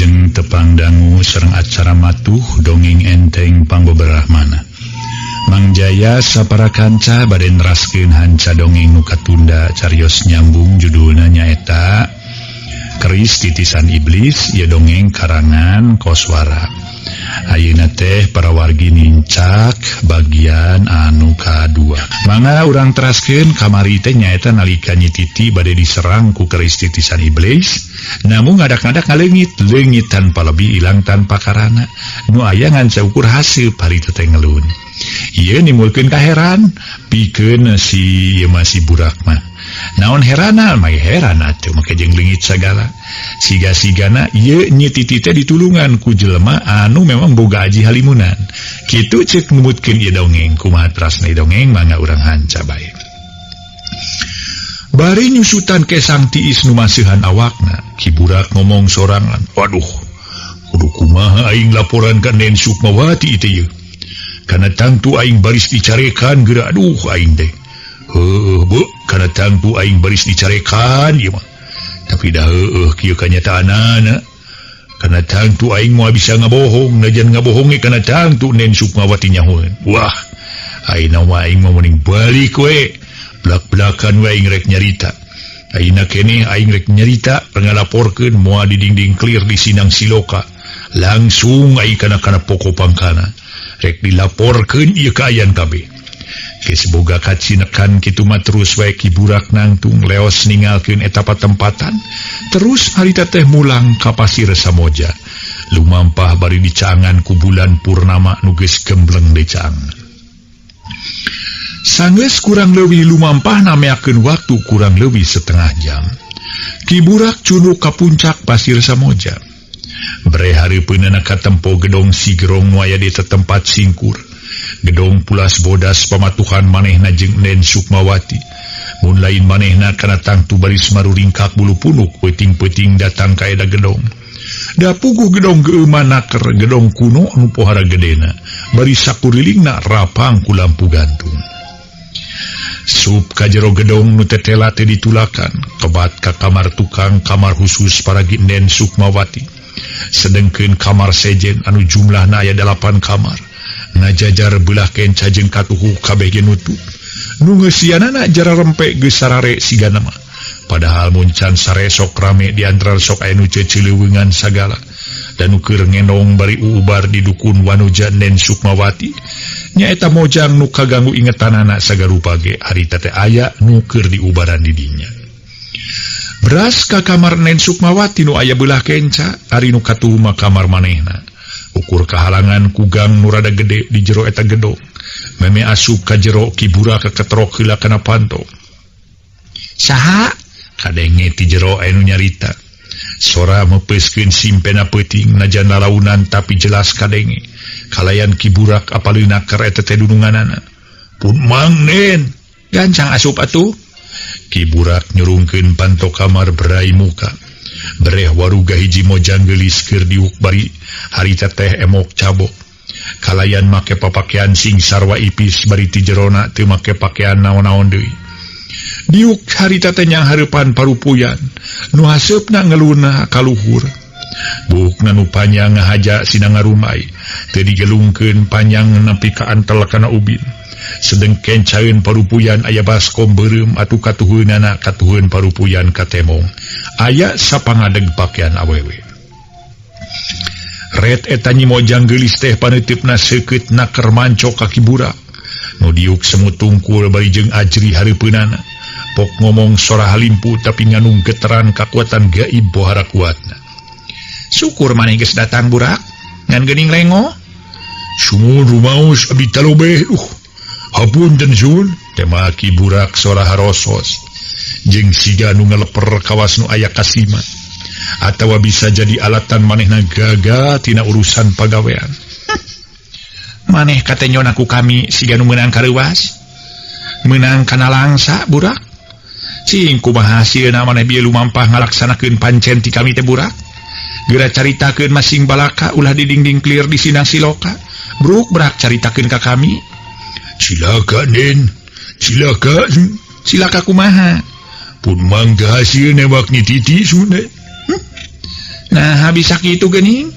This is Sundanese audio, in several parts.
Wilujeng tepang dangu sareng acara matuh dongeng enteng pangbeberahmana. Mang Jaya sapara kanca bade neraskeun hanca dongeng nu katunda carios nyambung judulna nyaeta Keris Titisan Iblis, ieu dongeng karangan Koswara. Ayeuna teh para wargi nincak bagian anu kadua. Mangga urang teraskeun kamari teh nyaeta nalika Nyi Titi bade diserang ku keris titisan iblis, namun ngadak-ngadak ngaleungit, leungit tanpa lebih ilang tanpa karana. Nu aya ngan saukur haseup harita teh ngelun. Ieu nimbulkeun kaheran pikeun si ieu mah si burak mah. Naon herana mah heran atuh make jeung leungit sagala. Siga-sigana ieu Nyi Titi teh ditulungan ku jelema anu memang boga aji halimunan. Kitu ceuk numutkeun ieu dongeng, kumaha trasna ieu dongeng mangga urang hanca bae. Bari nyusutan kesang tiis nu maseuhan awakna, Ki Burak ngomong sorangan, "Waduh, kudu kumaha aing laporan ka Nen Sukmawati teh ieu. Kana tangtu aing baris dicarekan geura aduh aing teh. Heueuh bu, kana tangtu aing baris dicarekan ieu mah. Tapi dah heueuh kieu kanyataanana. Kana tangtu aing moal bisa ngabohong, najan ngabohonge kana tangtu Nen Sukmawati nyahoeun. Wah, ayeuna mah aing mah mending balik we. Belak-belakan we aing rek nyarita. Ayeuna keneh aing rek nyarita ngalaporkeun moal di dinding clear di Sindang Siloka. Langsung aing kana pokok pangkana. Rek dilaporkeun ieu kaayan kabeh. Geus boga kacinekan kitu mah terus wae Ki Burak nangtung leos ninggalkeun eta patempatan. Terus harita teh mulang ka Pasir Samoja. Lumampah bari dicangan ku bulan purnama nu geus gembleng decang. Sanggeus kurang leuwih lumampah nameakeun waktu kurang leuwih setengah jam. Ki Burak cunduk ka puncak Pasir Samoja. Bre hareupeunana katempo gedong sigerong nu aya di tempat singkur. Gedong pulas bodas pamatuhan manehna jeung Nen Sukmawati. Mun lain manehna kana tangtu baris maruringkak bulu punuk peuting-peuting datang ka eta gedong. Da puguh gedong geueuman naker gedong kuno nu pohara gedena. Bari sakurilingna rapang ku lampu gantung. Sup ka jero gedong nu tetela teh ditulakan, kebat ka kamar tukang kamar khusus para Nen Sukmawati. Sedengkeun kamar sejen anu jumlahna aya 8 kamar. Ngajajar belah kenca jeung katuhu kabeh ge nutup. Nu ngeusianana jara rempe geus sarare sigana mah. Padahal mun can sare sok rame di antara sok aya nu ceuleungan sagala. Dan nu keur ngendong bari uubar di dukun wanuja Nen Sukmawati. Nyaeta mojang nu kaganggu ingetanana sagarupa ge harita teh aya nu keur diubaran di dinya. Beras ka kamar Nen Sukmawati nu aya belah kenca, ari nu katuhu mah kamar manehna. Ukur kahalangan ku gang nu rada gede di jero eta gedong. Meme asup ka jero Ki Burak kaketrok heula kana panto. Saha? Kadenge ti jero aya nu nyarita. Sora meupeuskeun simpena peuting najan lalaunan tapi jelas kadenge. Kalayan Ki Burak apaleuna keur eta teh dununganana. Pun Mang Nen, gancang asup atuh. Ki Burak nyurungkeun panto kamar berai muka. Bereh waruga hiji mojang geulis keur diuk bari harita teh emok cabok. Kalayan make papakean sing sarwa ipis bari ti jerona teu make pakean naon-naon deui. Diuk harita teh nyanghareupan parupuyan nu haseupna ngeluna ka luhur. Buukna nu panjang ngahaja sina ngarumai teu digelungkeun panjang nepi ka antel kana ubin. Sedeng kencaeun parupuyan aya baskom beureum atuh katuheunana katuheun parupuyan katemong. Aya sapangadeg pakean awewe. Ret eta Nyi Mojang geulis teh paneuteup seukeut naker mancok ka Ki Burak. Nu diuk semut tungkul bari jeung ajri hareupeunana. Pok ngomong sora halimpu tapi nganung geteran kakuatan gaib pohara kuatna. Syukur maneh geus datang Burak. Ngan geuning lengo. Sumur rumaos abdi talobeh. Hapunten sun, tema Ki Burak sora harosos. Jeung siga nu ngaleper kawas nu aya kasima. Atawa bisa jadi alatan manehna gaga tina urusan pagawean. Maneh katenyon ku kami siga nu meunang kareuwas. Meunang kana langsa Burak. Cing kumaha hasilna maneh bieu lumampah ngalaksanakeun pancen ti kami teh Burak. Geura caritakeun masing balaka ulah didingding clear di Sindang Siloka. Bruk berak caritakeun ka kami. Cilaka Nen, cilaka, cilaka kumaha. Pun mangga hasil newak Nyi Titi sune. Nah bisa kitu geuning.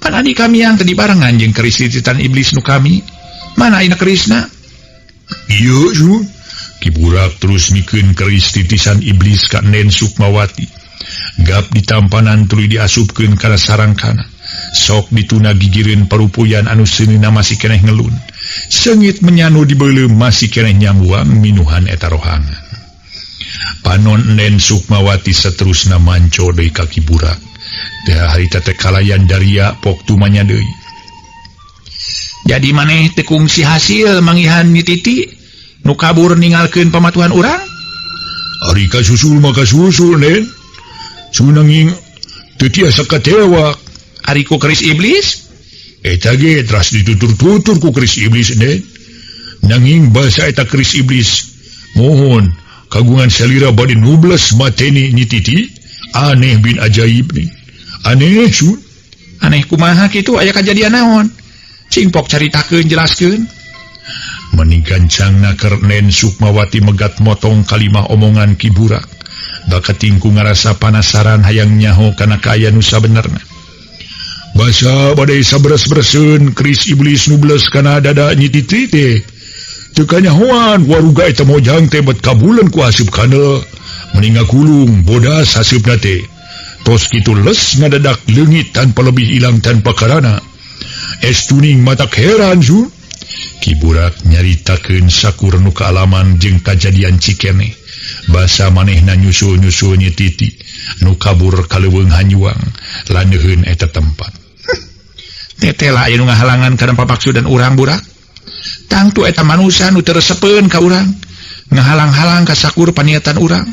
Pan adi kami yang tadi barengan jeung keris titisan iblis nu kami. Mana ayeuna kerisna? Ieu Sun. Ki Burak terus mikeun keris titisan iblis ka Nen Sukmawati. Gap ditampanan tuluy diasupkeun kana sarangkana. Sok dituna gigireun parupuyan anu seuneuhna masih keneh ngelun. Seungit menyanu dibeuleum masih keneh nyambuang minuhan eta rohangan. Panon Nen Sukmawati seterusna manco deui ka Ki Burak. Teh harita teh kalayan daria pok tumanya deui. Jadi maneh teu kungsi hasil mangihan Nyi Titi nu kabur ninggalkeun pamatuhan urang? Ari kasusul mah kasusul Nen. Sunanging teu tiasa katewak. Ari ku keris iblis? Eta ge teras ditutur-tutur ku keris iblis Nen. Nanging basa eta keris iblis mohon kagungan salira bade nubles mateni Nyi Titi aneh bin ajaib nih. Aneh Sun. Aneh kumaha kitu aya kajadian naon? Cing pok caritakeun jelaskeun. Meni gancangna keur Nen Sukmawati megat motong kalimah omongan Ki Burak. Bakatingku ngarasa panasaran hayang nyaho kana kaayaan nu sabenerna. Basa badai saberes-bereseun keris iblis nubles kana dada Nyi Titi teh. Teu kanyahoan waruga eta mojang teh bet kabuleun ku haseup kana. Meni ngakulung bodas haseupna teh. Tos kitu les ngadadak leungit tanpa lebih ilang tanpa karana. Es tuning matak heran Sun. Ki Burak nyaritakeun sakur nu kaalaman jeung kajadian cikene. Basa manehna nyusul-nyusul Nyi Titi nu kabur ka leuweung hanyuang laneuheun eta tempat. Tetela aya nu ngahalangan kana papaksudan urang Burak. Tangtu eta manusa nu teu resepeun ka urang, ngahalang-halang ka sakur paniatan urang.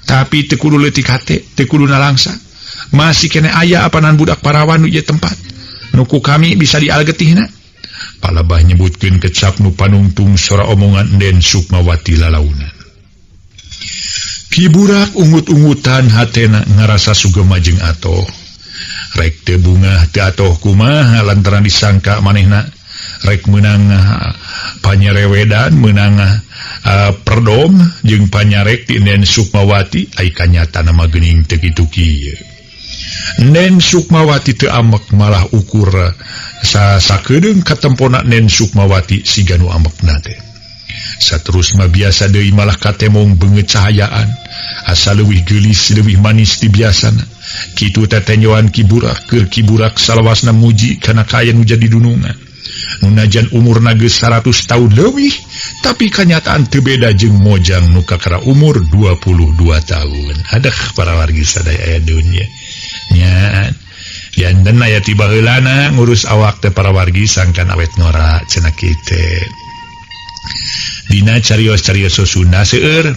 Tapi teu kudu leutik hate, teu kudu nalangsa. Masih kene aya apanan budak parawan nu ieu tempat. Nu ku kami bisa dialgetihna. Palabah nyebutkeun kecap nu panungtung sora omongan Nen Sukmawati lalaunan. Ki Burak ungut-ungutan hatena ngarasa sugema jeung atoh. Rek teu bungah teu atoh kumaha lantaran disangka manehna rek meunang panyarewedan meunang perdom jeung panyarek ti Nen Sukmawati ai kanyatana mah geuning teu kitu kieu. Nen Sukmawati teu amek malah ukur sakedeung katempona Nen Sukmawati siga nu amekna teh. Saterusna biasa deui malah katemong beungeut cahayaan asa leuwih geulis leuwih manis ti biasana. Kitu tetenyoan Ki Burak keur Ki Burak salawasna muji kana kaayaan nu jadi dunungan. Nunajan umurna geus 100 tahun leuwih tapi kanyataan teu beda jeung mojang nu kakara umur 22 tahun. Aduh para wargi sadaya aya dunya. Nya janten aya ti baheulana ngurus awak teh para wargi sangkan awet ngora cenah kitu. Dina carios-carios Sunda seueur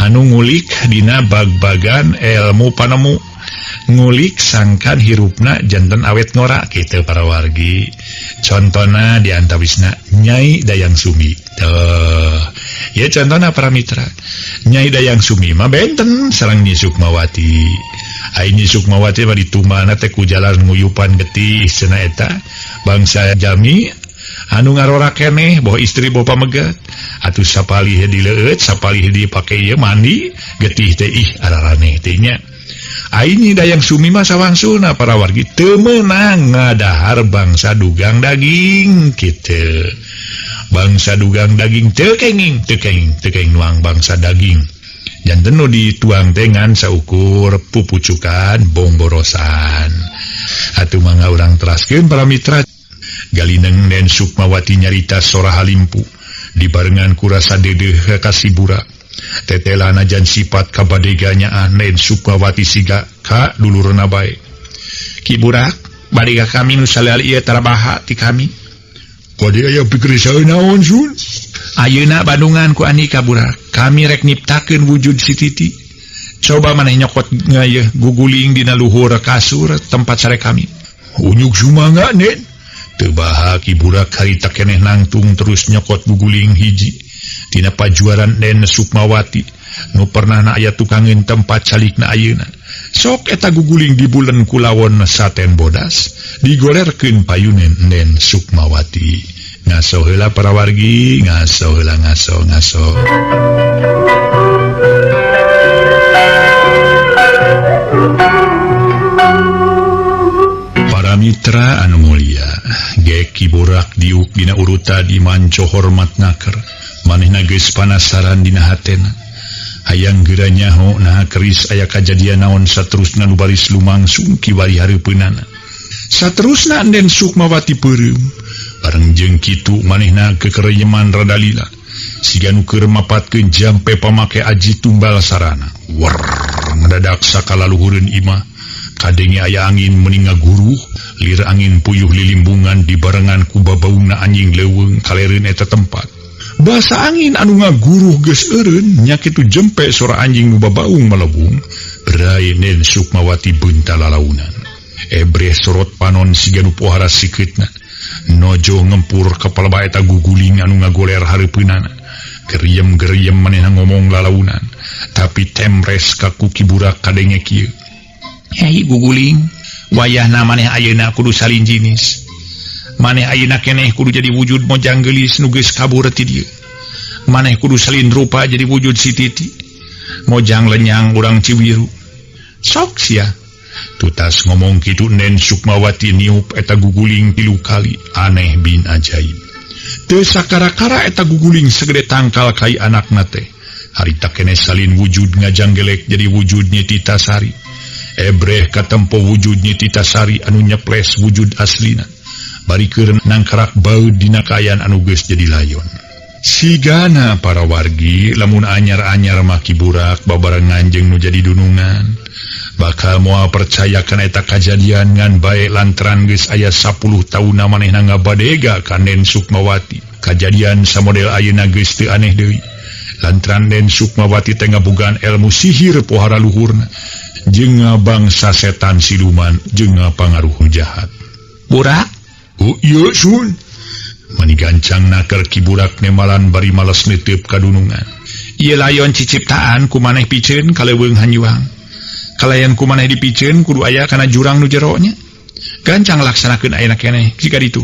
anu ngulik dina bag-bagan ilmu panemu ngulik sangkan hirupna janten awet ngora kitu para wargi. Contona di antawisna Nyai Dayang Sumi. Tuh. Ya contona para mitra. Nyai Dayang Sumi mah benten sareng Nyi Sukmawati. Ai Nyi Sukmawati mah ditumbana teh ku jalan nguyupan getih cenah eta bangsa jalmi anu ngarora keneh boh istri boh pamegat atuh sapalih dileueut sapalih dipake ieu mandi getih teh ih araraneh teh nya. Ai Nyi Dayang Sumi mah sawangsuna para wargi teu meunang ngadahar bangsa dugang daging kitu. Bangsa dugang daging teu kenging teu kenging teu kenging nuang bangsa daging. Janten nu dituang teh ngan saukur pupucukan bongborosan. Atuh mangga urang teraskeun para mitra. Galineng Nen Sukmawati nyarita sora halimpu dibarengan ku rasa dedeuh ka si Burak. Tetelana jan sifat kabadeganya Nen Sukmawati siga ka dulurna bae. Ki Burak, badega kami nu salali ieu tarabaha ti kami. Bade aya pikir saeun naon Sun? Ayeuna bandungan ku Andika Burak, kami rek nyiptakeun wujud si Titi. Coba maneh nyokot ngayeuh guguling dina luhur kasur tempat sare kami. Unyuk sumangga Nen. Teu baha Ki Burak harita keneh nangtung terus nyokot guguling hiji tina pajuaran Nen Sukmawati nu pernah na aya tukangeun tempat calikna ayeuna. Sok eta guguling dibulen ku lawon saten bodas digolerkeun payunen Nen Sukmawati. Ngaso heula para wargi, ngaso heula ngaso ngaso. Mitra anu mulia, ge Ki Burak diuk dina uruta di manco hormat naker. Manehna geus panasaran dina hatena. Hayang geura nyaho naha keris aya kajadian naon saterusna nu baris lumangsung kiwari hareupeunana. Saterusna Enden Sukmawati peureum. Bareng jeung kitu manehna kekereyeman rada lila. Siga nu keur mapatkeun jampe pamake aji tumbal sarana. Wer ngadadak sakalaluhureun imah. Kadenge aya angin meni ngaguruh, lir angin puyuh lilimbungan dibarengan ku babaungna anjing leuweung kalereun eta tempat. Basa angin anu ngaguruh geus eureun nya kitu jempe sora anjing nu babaung malebung, berai Nen Sukmawati beunta lalaunan. Ebreh sorot panon siga nu pohara sikeutna. Nojo ngempur kepala bae eta guguling anu ngagoler hareupeunana. Geriem-geriem manehna ngomong lalaunan, tapi temres ka ku Ki Burak kadenge kieu. Hei guguling, wayahna maneh ayeuna kudu salin jinis. Maneh ayeuna keneh kudu jadi wujud mojang geulis nu geus kabur ti dieu. Maneh kudu salin rupa jadi wujud si Titi. Mojang lenyang urang Cibiru. Sok sia. Tutas ngomong kitu Nen Sukmawati niup eta guguling 3 kali, aneh bin ajaib. Teu sakara-kara eta guguling segede tangkal kai anakna teh. Harita keneh salin wujud ngajanggelek jadi wujud Nyi Titasari. Ebreh katempo wujud Nyi Titasari anu nyeples wujud aslina. Bari keur nangkarak baeud dina kaayaan anu geus jadi layon. Sigana para wargi lamun anyar-anyar mah Ki Burak babarengan jeung nu jadi dunungan. Bakal moal percaya kana eta kajadian ngan bae lantaran geus aya 10 taun manehna ngabadega ka Nen Sukmawati. Kajadian samodel ayeuna geus teu aneh deui. Lantaran Nen Sukmawati teh ngabogaan ilmu sihir pohara luhurna. Jeung bangsa setan siluman jeung pangaruh jahat. Burak? Oh iya sun. Mani gancang naker Ki Burak nemalan bari males neuteub ka dunungan. Ieu layon ciciptaan ku maneh piceun ka leuweung hanjuang. Kalayan ku maneh dipiceun kudu aya kana jurang nu jero nya. Gancang laksanakeun ayeuna keneh jika ditu.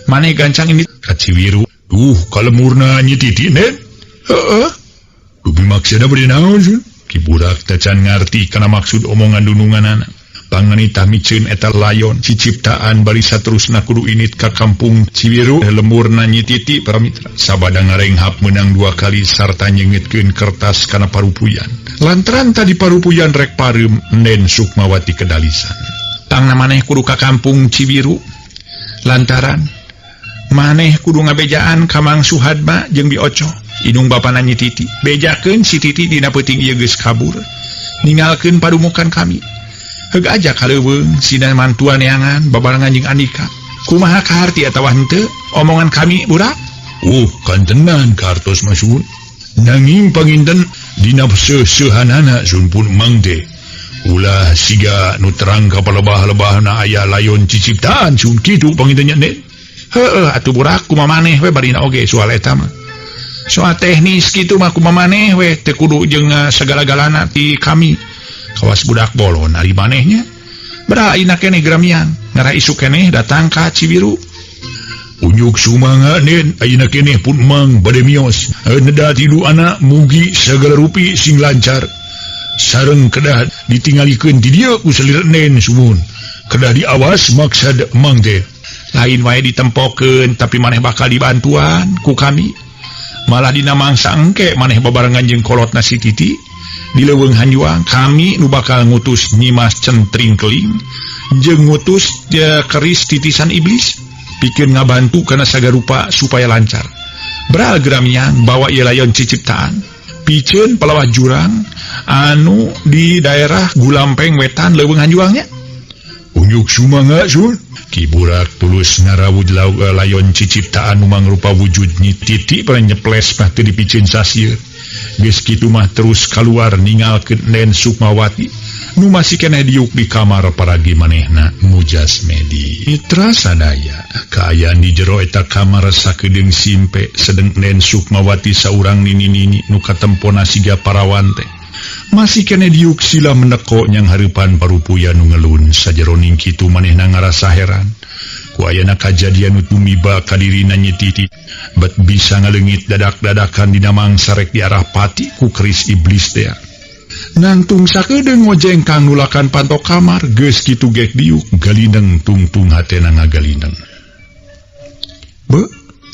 Maneh gancang ini ka Ciwiru. Duh, kalemurna Nyi Titi Nen. Heeh. Dupi maksudna bade naon sun? Ki Burak tacan ngarti kana maksud omongan dununganana. Panganita miceun eta layon ciciptaan bari saterusna kudu init ka kampung Cibiru lemurna Nyi Titi para mitra. Sabada ngarenghap meunang 2 kali sarta nyeungeutkeun kertas kana parupuyan. Lantaran tadi parupuyan rek pareum Nen Sukmawati kedalisan. Tangna maneh kudu ka kampung Cibiru. Lantaran maneh kudu ngabejaan ka Mang Suhadma jeung Bi Oco. Indung bapana Nyi Titi. Bejakeun si Titi dina peuting ieu geus kabur. Ningalkeun padumukan kami. Heug aja ka leuweung sina mantuan neangan babarengan jeung Andika. Kumaha kaharti atawa henteu omongan kami burak? Kantenan kartos mah sun. Nanging panginten dina seuseuhanana sun pun mang teh. Ulah siga nu terang ka palebah-lebahna aya layon ciciptaan sun kitu panginten nya Nen. Heueuh atuh burak kumaha maneh we barina oge soal eta mah. Soal teknis kitu mah kumaha maneh we teu kudu jeung sagala-galana ti kami. Kawas budak bolon ari manehnya. Bera ayeuna keneh gramian, ngarah isuk keneh datang ka Cibiru. Unyuk sumanga Nen, ayeuna keneh pun mang bade mios. Neda tilu anak mugi sagala rupi sing lancar. Sareng kedah ditingalikeun di dieu ku salir Nen sumun. Kedah diawas maksad mang teh. Lain wae ditempokeun tapi maneh bakal dibantuan ku kami. Malah dina mangsa engke maneh babarengan jeung kolotna si Titi. Di leuweung hanjuang kami nu bakal ngutus Nyimas Centring Keling jeung ngutus dia keris titisan iblis pikeun ngabantu kana sagarupa supaya lancar. Beral gramian bawa ieu layon ciciptaan piceun palawah jurang anu di daerah Gulampeng Wetan leuweung hanjuangnya. Unyuk sumangga sun. Ki Burak tulus ngarawud layon ciciptaan nu mangrupa wujud Nyi Titi pada nyeples mah teu dipiceun sasieun. Geus kitu mah terus kaluar ningalkeun Nen Sukmawati nu masih keneh diuk di kamar paragi manehna Mujasmedi. Mitra sadaya kaayaan di jero eta kamar sakedeung simpe sedeng Nen Sukmawati saurang nini-nini nu katempona siga parawan teh. Masih keneh diuk sila meneko nyang hareupan parupuyan nu ngelun sajeroning kitu manehna ngarasa heran. Ku ayana kajadian nu tumiba ka dirina Nyi Titi bet bisa ngaleungit dadak-dadakan dina mangsa rek diarah pati ku keris iblis teh. Nangtung sakedeung ngojengkang nulakan panto kamar geus kitu gek diuk galineng tungtung hatena ngagalineng. Be,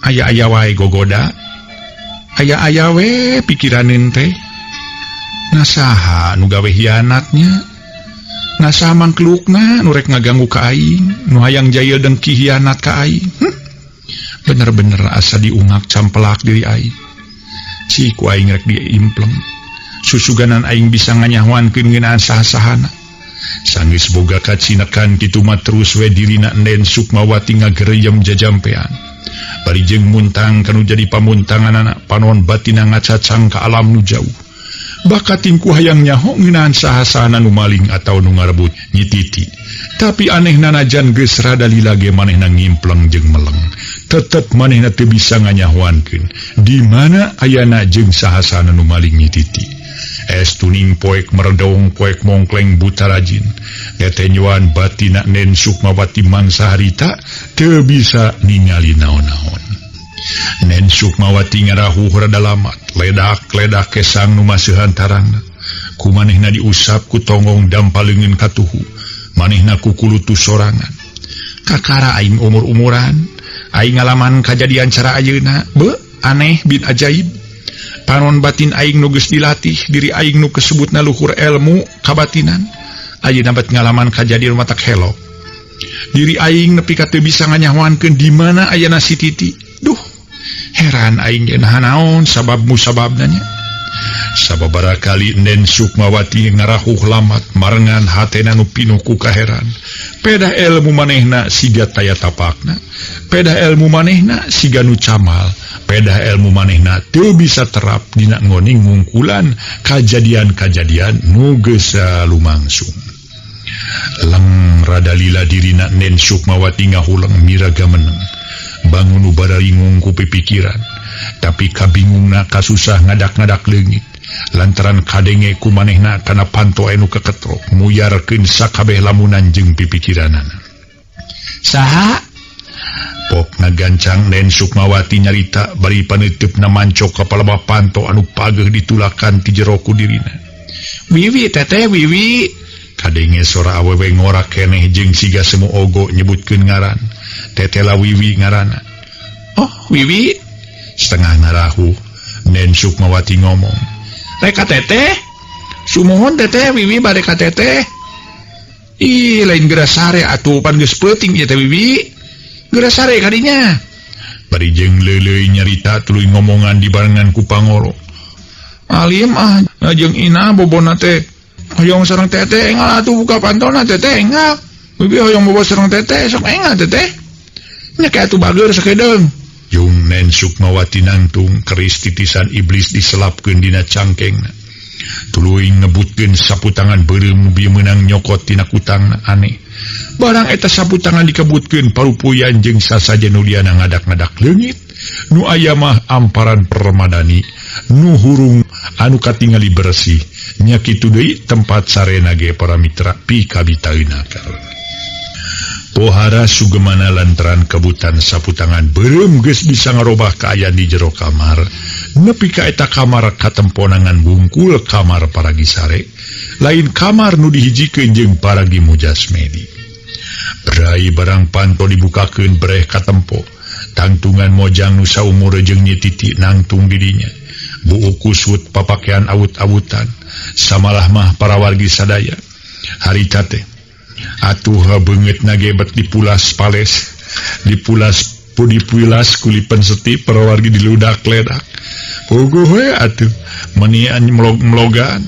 aya-aya wae gogoda. Aya-aya we pikiraneun teh. Nah saha nu gawe hianatnya? Nah saha mangklukna nu rek ngaganggu ka aing, nu hayang jahil dengki hianat ka aing. Bener-bener asa diungak campelak diri aing. Cik ku aing rek diimpleng. Susuganan aing bisa nganyahoankeun ngeunaan saha-sahana. Sanggeus boga kacinekan kitu mah terus we dirina Enden Sukmawati ngagereyem jajampean. Bari jeung muntang kanu jadi pamuntanganana panon batina ngacacang ka alam nu jauh. Bakating ku hayang nyaho ngeunaan saha-sahana nu maling atawa nu ngarebut Nyi Titi. Tapi anehna najan geus rada lila ge manehna ngimpleng jeung meleng. Tetep manehna teu bisa nganyahoankeun di mana ayana jeung saha-sahana nu maling Nyi Titi. Es tuning poek meredong poek mongkleng buta rajin. Netenyuan batina Nen Sukmawati mangsa harita teu bisa ningali naon-naon. Nen Sukmawati ngarahuh rada lamat, ledak-ledak kesang nu maseuhan tarangna. Ku manehna diusap ku tonggong dampaleungeun katuhu. Manehna kukulutu sorangan. Kakara aing umur-umuran, aing ngalaman kajadian cara ayeuna, be aneh bin ajaib. Panon batin aing nu geus dilatih, diri aing nu kesebutna luhur ilmu kabatinan. Ayeuna bet ngalaman kajadian matak helok. Diri aing nepi ka teu bisa nganyahoankeun di mana ayana si Titi. Duh, heran aing ge naha naon sabab musababna nya. Sababaraha kali Nen Sukmawati ngarahuh lamat marengan hatena nu pinuh ku kaheran. Pedah ilmu manehna siga taya tapakna, pedah ilmu manehna siga nu camal, pedah ilmu manehna teu bisa terap dina ngoning ngungkulan kajadian-kajadian nu geus lumangsung. Leng rada lila dirina Nen Sukmawati ngahuleng miraga meneng. Bangun nu bararingung ku pipikiran, tapi kabingungna kasusah ngadak-ngadak leungit. Lantaran kadenge ku manehna kana panto anu keketrok muyarkeun sakabeh lamunan jeung pipikiranana. Saha? Pok ngagancang Nen Sukmawati nyarita bari paneuteup mancok ka palebah panto anu pageuh ditulakan ti jero ku dirina. Wiwi teteh wiwi. Kadenge sora awewe ngora keneh jeung siga semu ogo nyebutkeun ngaran. Teteh la Wiwi ngaranna. Oh, Wiwi. Setengah ngarahu Nen Sukmawati ngomong. Reka teteh, sumuhun teteh Wiwi bade ka teteh. Ih, lain geura sare atuh pan geus peuting ieu teh Wiwi. Geura sare kadinya. Bari jeung leuleuy nyarita tuluy ngomongan dibarengan ku pangoro. Alim ah, jeung Ina bobona teh hoyong sareng teteh engal atuh buka pantona teteh engal. Wiwi hoyong bobo sareng teteh sok engal teteh. Nya ka atuh bageur sakedeung. Jung Nen Sukmawati nangtung keris titisan iblis diselapkeun dina cangkengna. Tuluy ngebutkeun sapu tangan beureum bieu meunang nyokot tina kutangna aneh. Barang eta sapu tangan dikebutkeun parupuyan jeung sasajen nu liana ngadak-ngadak leungit. Nu aya mah amparan permadani nu hurung anu katingali bersih. Nya kitu deui tempat sarena ge para mitra pikabitaeuna karon. Pohara sugemana lantaran kebutan sapu tangan beureum geus bisa ngarobah kaayaan di jero kamar. Nepi ka eta kamar katemponangan bungkul kamar paragi sare, lain kamar nu dihijikeun jeung paragi mujasmedi. Berai barang panto dibukakeun breh katempo. Tangtungan mojang nu saumur jeung Nyi Titi nangtung didinya. Buuk kusut papakean awut-awutan. Samalah mah para wargi sadaya. Harita teh atuh beungeut na ge bet dipulas pales, dipulas dipulas kulipen seti para wargi diludak-ledak. Puguh we atuh menian melog-melogan.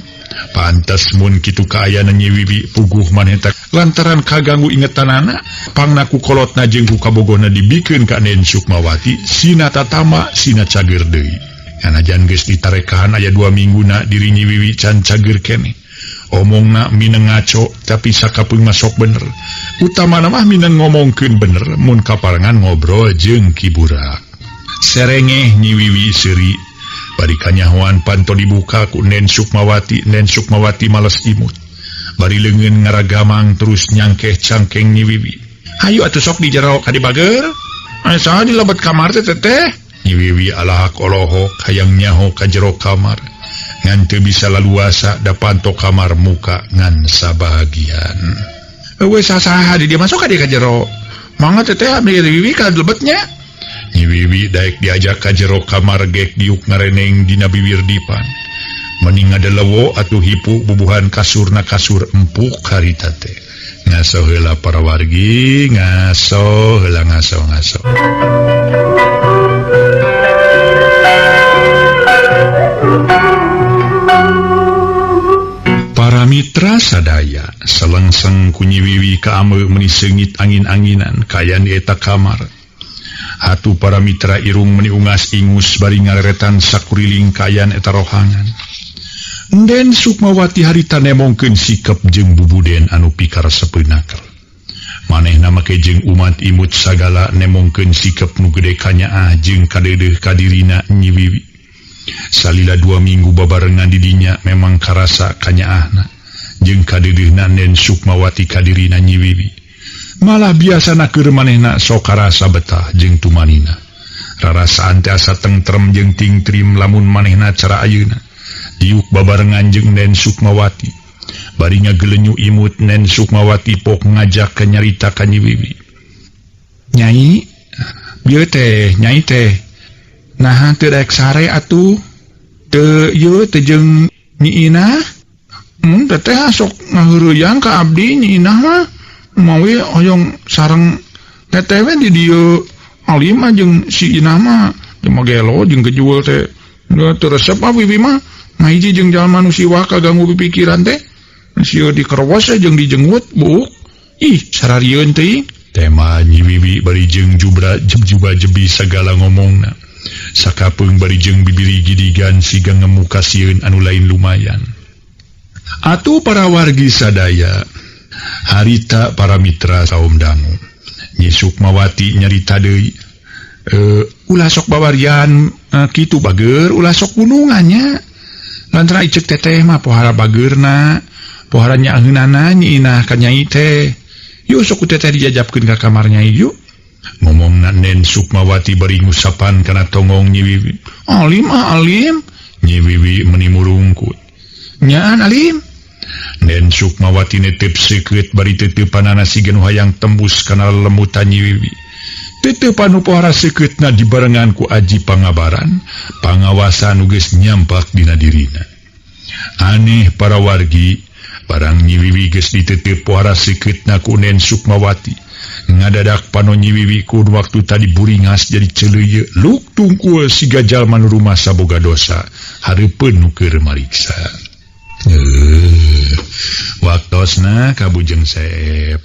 Pantes mun kitu kaayaan Nyi Wiwi puguh maneh teh lantaran kaganggu ingetanana pangna ku kolotna jeung ku kabogona dibikeun ka Nen Sukmawati sina tatama sina cager deui. Kanajan geus ditarekahan aya 2 mingguna diri Nyi Wiwi can cager keneh. Omongna mineng ngaco tapi sakapeung mah sok bener. Utamana mah mineng ngomongkeun bener mun kaparengan ngobrol jeung Ki Burak. Serengeh Nyi Wiwi seuri bari kanyahoan panto dibuka ku Nen Sukmawati. Nen Sukmawati males imut. Bari leungeun ngaragamang terus nyangkeh cangkeng Nyi Wiwi. Hayu atuh sok di jero ka dibager. Asa di lebet kamar teh teteh. Nyi Wiwi alahak olohok hayang nyaho ka jero kamar. Ngan teu bisa laluasa da panto kamar muka ngan sabahagian. Eueuh sasaha di dia masuk ka dieu ka jero. Mangga teteh abdi Wiwi ka lebetnya. Nyi Wiwi daek diajak ka jero kamar gek diuk ngareneng dina bibir dipan. Meni ngadelewo atuh hipu bubuhan kasurna kasur empuk harita teh. Ngaso heula para wargi, ngaso heula ngaso ngaso. Para mitra sadaya selengseng ku Nyi Wiwi kaameu meuni seungit angin-anginan kayan di eta kamar. Hatu para mitra irung meni ungas ingus bari ngareretan sakuriling kayan eta rohangan. Den Sukmawati harita nemongkeun sikep jeung bubuden anu pikaresepeun nakal. Manehna make jeung umat imut sagala nemongkeun sikep nu gede kanyaah jeung kadeudeuh kadirina Nyi Wiwi. Salila 2 minggu babarengan di dinya memang karasa kanyaahna jeung kadeudeuhna Den Sukmawati kadirina Nyi Wiwi. Malah biasana keur manehna sok karasa betah jeung tumanina. Rarasaan teh asa tengtrem jeung tingtrim lamun manehna cara ayeuna. Diuk babarengan jeung Nen Sukmawati. Bari ngagelenyu imut Nen Sukmawati pok ngajak ka nyarita ka Nyi Wiwi. Nyai, bieu teh, nyai teh. Naha teu daek sare atuh? Teu ieu teh jeung Nyi Inah? Teteh sok ngaheureuyang ka abdi Nyi Inah mah. Mawi hoyong sareng teteh we di dieu. Alim mah jeung si Inah mah jeung magelo jeung kejual teh. Teu resep ah Wiwi mah. Ngahiji jeung jalma nu siwah kaganggu pipikiran teh. Sieun dikerwos jeung dijenggut buuk. Ih, sararieun teuing. Tema Nyi Wiwi bari jeung jubra juba jebi sagala ngomongna. Sakapeung bari jeung bibiri gidigan siga ngemu kasieun anu lain lumayan. Atuh para wargi sadaya, harita para mitra saum dangu. Nyi Sukmawati nyarita deui, ulah sok bawarian kitu bager, ulah sok gunungannya. Lantaran icek teteh mah pohara bageurna, pohara nyaaheunana Nyi Inah ka Nyai teh. Yuk sok ku teteh dijajabkeun ka kamar Nyai yuk. Ngomongna Nen Sukmawati bari ngusapan kana tongong Nyi Wiwi. Alim ah alim. Nyi Wiwi meni murungkut. Nyaan alim. Nen Sukmawati netep seukeut bari teteupanana siga nu hayang tembus kana lelemutan Nyi Wiwi. Teteupan nu pohara seukeutna dibarengan ku aji pangabaran, pangawasan nu geus nyampak dina dirina. Aneh para wargi, barang Nyi Wiwi geus ditetep pohara seukeutna ku Nen Sukmawati. Ngadadak pano Nyi Wiwi ku waktu tadi buringas jadi celeuyeu, luk tungkul siga jalma nu rumasa boga dosa, hareupeun nu keur mariksa. Waktosna kabujeng seep.